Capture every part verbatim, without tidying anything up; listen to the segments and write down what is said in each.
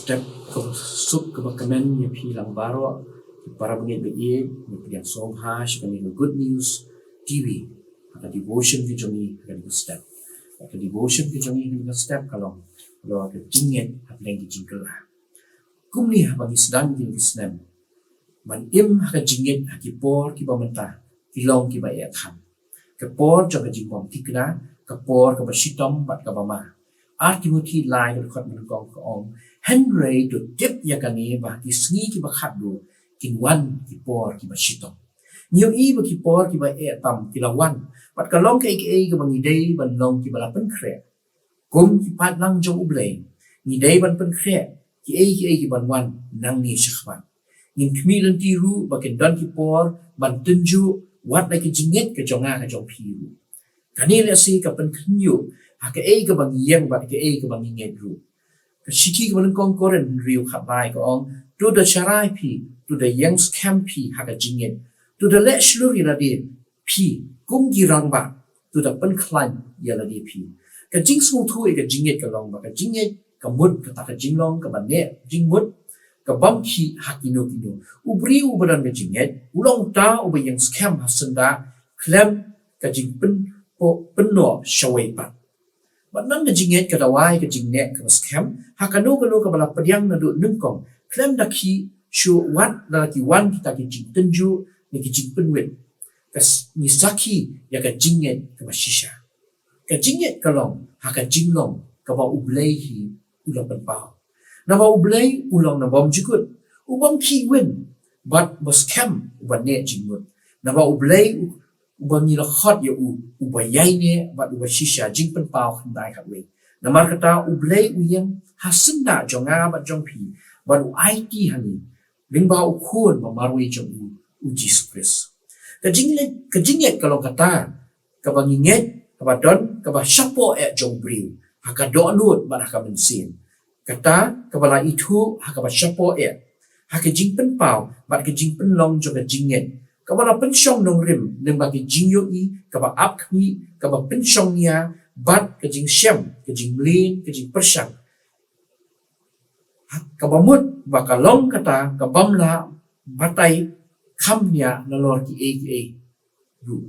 Step kaba suk kaba kmen ïa phi lang baroh, ki para bangeit ba ïeit, ngi pdiang sngewbha sha kane ka Good News T V ha ka devotion ka jong ngi ha kane ka step. Ka devotion ka jong ngi ha kane ka step ka long, ka long ka jingngeit hapdeng ki jingkylla. Kumne haba ngi sdang kine ki snem ban im ha ka jingngeit ha ki por kiba mynta ki long kiba eh than, ka por jong ka jingbym thikna, ka por kaba shitom bad kaba ma. Ar Timothi lai ka dkhot ba nyngkong ka ong, hynrei to tip ïa kane ba ha ki sngi kiba khatduh kin wan ki por kiba shitom. Ngi ïohi ba ki por kiba eh tam ki la wan, bad ka long kaei kaei kaba ngi dei ban long kiba la pynkhreh. Kum ki paidlang jong U Blei, ngi dei ban pynkhreh kiei kiei kiban wan nangne shakhmat. Ngin khmih lynti ruh ba kin don ki por ban tynjuh wat la ki jingngeit ka jong nga ka jong phi ruh. Kane lehse ka pynkhynñiuh ha kaei kaba ngi ïeng bad kaei kaba ngi ngeit ruh. Ka shithi kaba nyngkong Korinth hynriew khatlai ka ong, to da sharai phi, to da ïeng skhem phi ha ka jingngeit, to da leh shlur ïa lade phi kum ki rangbah, to da pynkhlaiñ ïa lade phi. Ka jingsngewthuh ïa ka jingngeit ka long ba ka jingngeit ka mut kata ka jinglong kaba neh jingmut, ka bym khih ha kino kino. U briew uba don ka jingngeit u long uta uba ïeng skhem ha syndah khlem ka jingpyn, pynnoh shawei pat. Bad nang ka jingngeit ka dawai ka jingneh kaba skhem ha kano kano kaba la pdiang naduh nyngkong, khlem da khih shuh wat la ki wan kita ki jingtynjuh ne ki jingpynwit. Ka s-, ngi sakhi ïa ka jingngeit kaba shisha. Ka jingngeit ka long ha ka jinglong kaba U Blei hi u la pynpaw. Naba U Blei u long na bym jukut, u bym khih win, bad uba skhem, uba neh jingmut. Naba U Blei u, uba ngi la khot ïa u, uba ïaineh bad uba shisha, Jingpynpaw khyndai khatwei. Namar kata U Blei u ïeng ha syndah jong nga bad jong phi, bad u aiti ha ngi lyngba u Khun ba marwei jong u, U Jisu Khrist. Ka jingngeit, ka jingngeit ka long kata kaba ngi ngeit, kaba don, kaba shapoh eh jong u briew, ha ka dohnud bad ha ka mynsiem. Kata kaba la ithuh ha kaba shapoh eh, ha ka jingpynpaw bad ka jingpynlong jong ka jingngeit, kaba la pynshong nongrim lyngba ka jingïohi kaba ap khmih, kaba pynshong nia, bad ka jingshem, ka jingmlien, ka jingpyrshang, kaba mut ba ka long kata ka bym lah batai kham nia nalor kiei kiei ruh.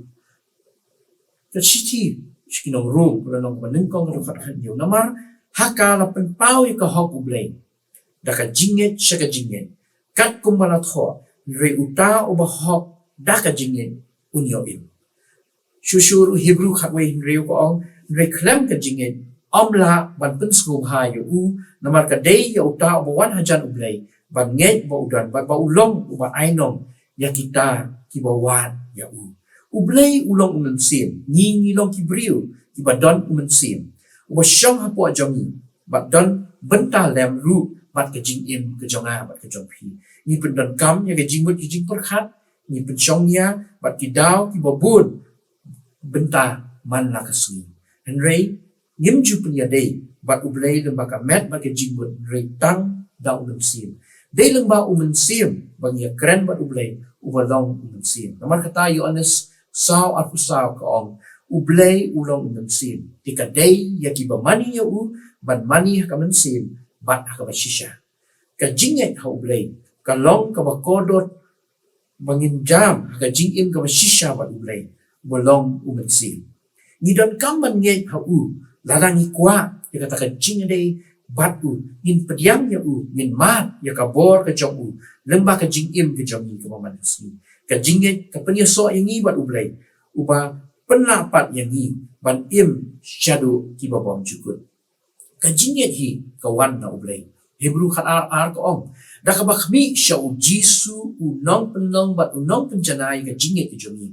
Ka shithi sha ki nong Rom, ka lynnong ba nyngkong, ka dkhot khathynñiew, namar ha ka la pynpaw ïa ka hok U Blei da ka jingngeit sha ka jingngeit, katkum ba la thoh, hynrei uta uba hok da ka jingngeit un ïoh im. Shuh shuh ruh Hebru khatwei hynriew ka ong, hynrei khlem ka jingngeit ym lah ban pynsngewbha ïa u, namar ka dei ïa uta uba wan hajan U Blei ban ngeit ba u don, bad ba u long uba ai nong ïa kita kiba wad ïa u. U Blei u long u mynsiem, ngi, ngi long ki briew kiba don u mynsiem uba shong hapoh jong ngi, bad don bynta lem ruh bad ka jingim ka jong nga bad ka jong phi. Ngi pyndonkam ïa ka jingmut ka jingpyrkhat, ngi pynshong nia bad ki daw kiba bun bynta man la ka sngi. Hynrei ngim ju pynïadei bad U Blei lyngba ka met bad ka jingmut, hynrei tang da u Mynsiem. Dei lyngba u Mynsiem ba ngi ïakren bad U Blei uba long u Mynsiem. Namar kata Ïoannis saw arphew saw ka ong, U Blei u long u Mynsiem, te ka dei ïa kiba mane ïa u ban mane ha ka mynsiem bad ha kaba shisha. Ka jingngeit ha U Blei ka long kaba kordor ba ngin jam ha ka jingim kaba shisha bad U Blei uba long u Mynsiem. Ngi donkam ban ngeit ha u lada ngi kwah ïa kata ka jingïadei bad u, ngin pdiang ïa u, ngin mad ïa ka bor ka jong u lyngba ka jingim ka jong ngi kaba man ka sngi. Ka jingngeit ka pynïasoh ïa ngi bad U Blei uba pynlah pat ïa ngi ban im shaduh kiba bymjukut. Ka jingngeit hi ka wan na U Blei. Hebru khatar ar ka ong, da kaba khmih sha U Jisu u nongpynlong bad u nongpynjanai ka jingngeit ka jong ngi,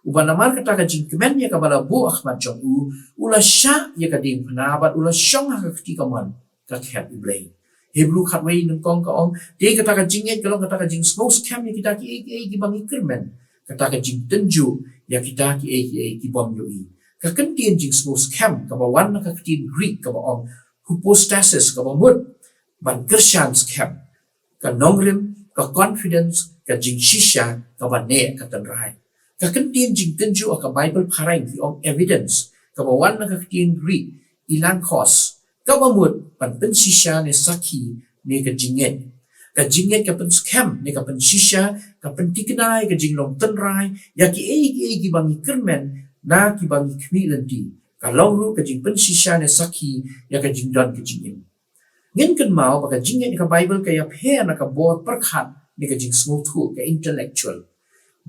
uba namar kata ka jingkmen ïa kaba la buh ha khmat jong u, u la shah ïa ka diengphna bad u la shong ha ka kti kamon ka khet U Blei. Hebru khatwei nyngkong ka ong, te kata ka jingngeit ka long kata ka jingsngewskhem ïa kita kiei kiei kiba ngi kyrmen, kata ka jingtynjuh ïa kita kiei kiei ki bym ïohi. Ka kyntien jingsngewskhem kaba wan na ka ktien Greek kaba ong hypostasis, kaba mut ban kyrshan skhem, ka nongrim, ka confidence, ka jingshisha kaba neh ka tynrai. Ka kyntien jingtynjuh ha ka Baibl phareng ki ong evidence, kaba wan na ka ktien Greek elankhos, kaba mut ban pynshisha ne sakhi ne ka jingngeit. Ka jingngeit ka pynskhem ne ka pynshisha, ka pyntikna ïa ka jinglong tynrai ïa kiei kiei kiba ngi kyrmen, na kiba ngi khmih lynti. Ka long ruh ka jingpynshisha ne sakhi ïa ka jingdon ka jingim. Ngin kynmaw ba ka jingngeit ha ka Baibl ka ïapher na ka bor pyrkhat ne ka jingsngewthuh, ka intellectual.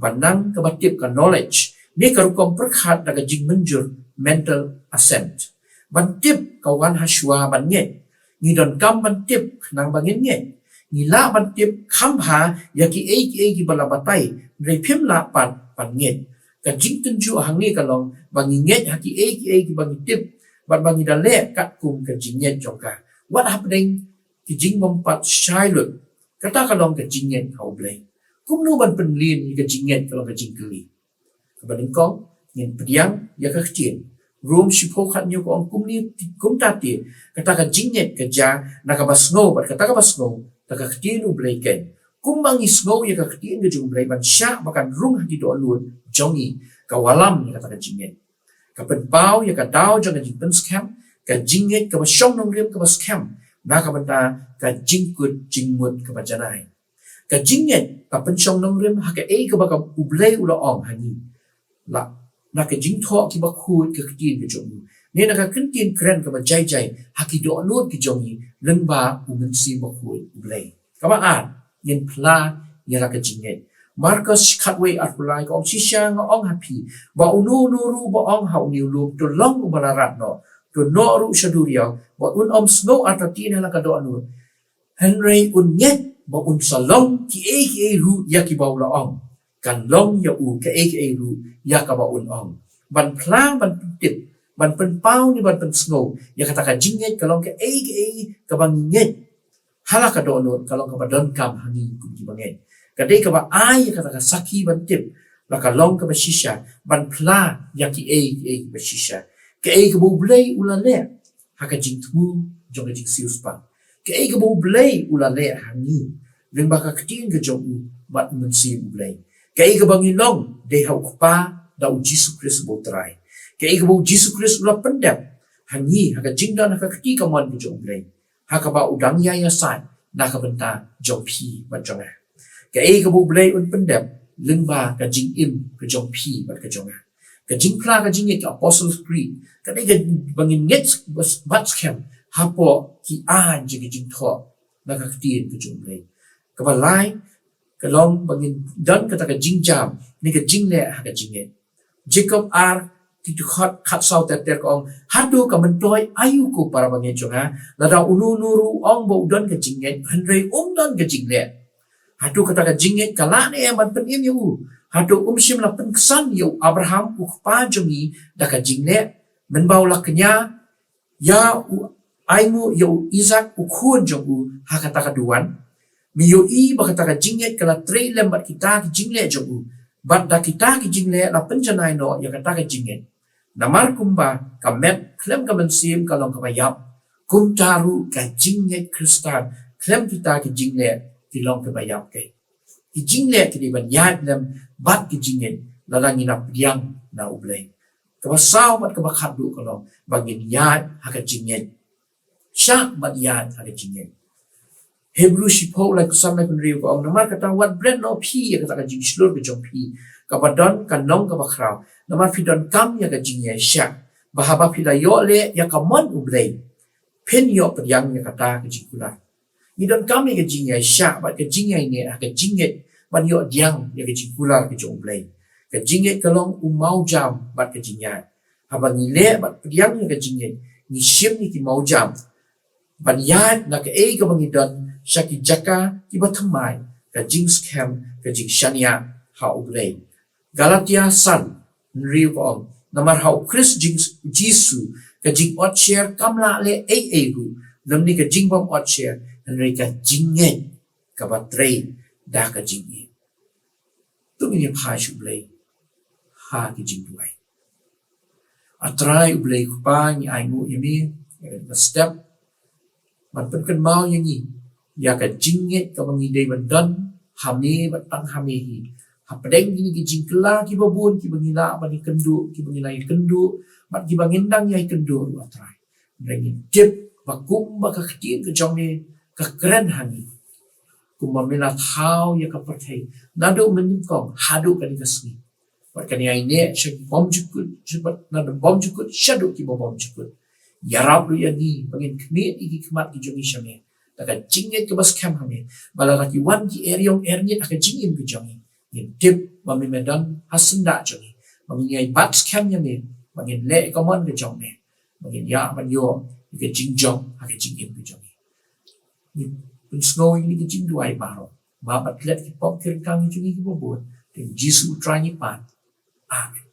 Ban nang kaba tip, ka knowledge, ne ka rukom pyrkhat da ka jingmynjur, mental assent. Ban tip ka wan ha shuwa ban ngeit. Ngi donkam ban tip khnang ba ngin ngeit. Ngi lah ban tip kham bha ïa kiei kiei kiba la batai, hynrei phim lah pat ban ngeit. Ka jingtynjuh hangne ka long ba ngi ngeit ha kiei kiei kiba ngi tip, bad ba ngi da leh katkum ka jingngeit jong ka. Wat hapdeng ki jingbympat shai lut. Kata ka long ka jingngeit ha U Blei. Kumno ban pynlong ïa ka jingngeit, ka long ka jingkylli. Kaba nyngkong, ngin pdiang ïa ka ktien. Rom shiphew khathynñiew ka ong kumne, kumta te, kata ka jingngeit ka jia na kaba sngew, bad kata kaba sngew, na ka ktien U Blei keiñ. Kumba ngi sngew ïa ka ktien ka jong U Blei ban shah ba kan rung ha ki dohnud jong ngi, ka wallam ïa kata ka jingngeit. Ka pynpaw ïa ka daw jong ka jingpynskhem, ka jingngeit kaba shong nongrim kaba skhem, na ka bynta ka jingkut jingmut kaba janai. Ka jingngeit ka pynshong nongrim ha kaei kaba ka U Blei u la ong ha ngi, la na ka jingthoh kiba khuid ka ktien ka jong u, ne na ka ktien kren kaba jai jai ha ki dohnud ki jong ngi, lyngba U Mynsiem Bakhuid U Blei. Kaba ar, ngin phla ïa la ka jingngeit. Markos khatwei arphew lai ka ong, shisha nga ong ha phi, ba uno uno ruh ba ong ha une u lum, to long uba la rat noh, to noh ruh sha duriaw, ba un ym sngew artatien ha la ka dohnud, hynrei un ngeit ba un sa long kiei kiei ruh ïa kiba u la ong, kan long ïa u kaei kaei ruh ïa kaba un ong. Ban phla, ban pyntip, ban pynpaw ne ban pynsngew ïa kata ka jingngeit ka long kaei kaei kaba ngi ngeit ha la ka dohnud, ka long kaba donkam ha ngi kum kiba ngeit. Ka dei kaba ai ïa kata ka sakhi ban tip, la ka long kaba shisha ban phla ïa kiei kiei kiba shisha. Kaei kaba U Blei u la leh ha ka jingthmu jong ka jingsiewspah. Kaei kaba U Blei u la leh ha ngi lyngba ka ktien ka jong u bad U Mynsiem U Blei. Kaei kaba ngi long dei ha U Kpa da U Jisu Khrist uba U Trai. Kaei kaba U Jisu Khrist u la pyndep ha ngi ha ka jingdon ha ka kti kamon ka jong U Blei, ha kaba u dang ïai ïasaid na ka bynta jong phi bad jong nga. Kaei kaba U Blei un pyndep lyngba ka jingim ka jong phi bad ka jong nga. Ka jingphla ka jingngeit, ka Apostles' Creed, ka dei kaba ngin ngeit bad skhem hapoh ki aiñ jong ka jingthoh na ka ktien ka jong U Blei. Kaba lai, ka long ba ngin don kata ka jingjam ne ka jingleh ha ka jingngeit. Jakob ar, ki dkhot khatsaw ter ter ka ong, hato ka myntoi aïu ko para bangeit jong nga, lada uno uno ruh u ong ba u don ka jingngeit, hynrei um don ka jingleh? Hato kata ka jingngeit ka lah ne em ban pynim ïa u? Hato um shym la pynksan ïa u Abraham u kpa jong ngi da ka jingleh, mynba u la kñia ïa u ainguh ïa u Isaak u khun jong u ha kata ka duwan? Me ïohi ba kata ka jingngeit ka la trei lem bad kita ki jingleh jong u, bad da kita ki jingleh la pynjanai noh ïa kata ka jingngeit. Namar kumba ka met khlem ka mynsiem ka long kaba ïap, kumta ruh ka jingngeit Khristan khlem kita ki jingleh ki long kaba ïap keiñ. Ki jingleh ki dei ban ïaid lem bad ki jingngeit lada ngi nang pdiang na U Blei. Kaba saw bad kaba khatduh ka long ba ngin ïaid ha ka jingngeit. Shah bad ïaid ha ka jingngeit. Hebru shiphew lai, khatsan lai, khathynriew ka ong, namar kata wat bret noh phi ïa kata ka jingshlur ka jong phi kaba don ka nong kaba khraw, namar phi donkam ïa ka jingïaishah, ba haba phi la ïoh leh ïa ka mon U Blei, phin ïoh pdiang ïa kata ka jingkular. Ngi donkam ïa ka jingïaishah bad ka jingïaineh ha ka jingngeit ban ïoh pdiang ïa ka jingkular ka jong U Blei. Ka jingngeit ka long u mawjam bad ka jingïaid. Haba ngi leh bad pdiang ïa ka jingngeit, ngi shim ïa ki mawjam ban ïaid na kaei kaba ngi don sha ki jaka kiba thymmai, ka jingskhem, ka jingshaniah ha U Blei. Galatia san, hynriew ka ong, namar ha U Khrist Jing-, Jisu, ka jingotsher kam lah leh ei ei ruh, lymne ka jingbym otsher, hynrei ka jingngeit kaba trei da ka jingim. To ngin ïa phai sha U Blei ha ka jingduwai. A Trai U Blei Kpa, ngi ainguh ïa me ïa kane ka step ban pynkynmaw ïa ngi ïa ka jingngeit kaba ngi dei ban don ha me bad tang ha me hi, hapdeng kine ki jingkylla kiba bun kiba ngi lah ban ïakynduh, kiba ngi lah ïakynduh bad kiba ngin nang ïakynduh ruh, A Trai. Hynrei ngin tip ba kumba ka ktien ka jong me ka kren ha ngi. Kumba me la thaw ïa ka pyrthei naduh mynnyngkong haduh kane ka sngi. Bad kane ai neh sha ki bymjukut, bad na bymjukut shaduh ki bymjukut. Ïarap ruh ïa ngi ba ngin khmih ïa ki khmat ki jong ngi sha me da ka jingngeit kaba skhem ha me, ba lada ki wan ki eriong erngit ha ka jingim ka jong ngi, ngin tip ba me me don ha syndah jong ngi, ba ngin ïai bat skhem ïa me, ba ngin leh ka mon ka jong me, ba ngin ïa ban ïoh ïa ka jingjop ha ka jingim ka jong ngi. Ngi pynsngew ïa kine ki jingduwai baroh, ba ban klet ki pop ki ryngkang ki jong ngi kiba bun. Te Jisu u Trai ngi pan. Amen.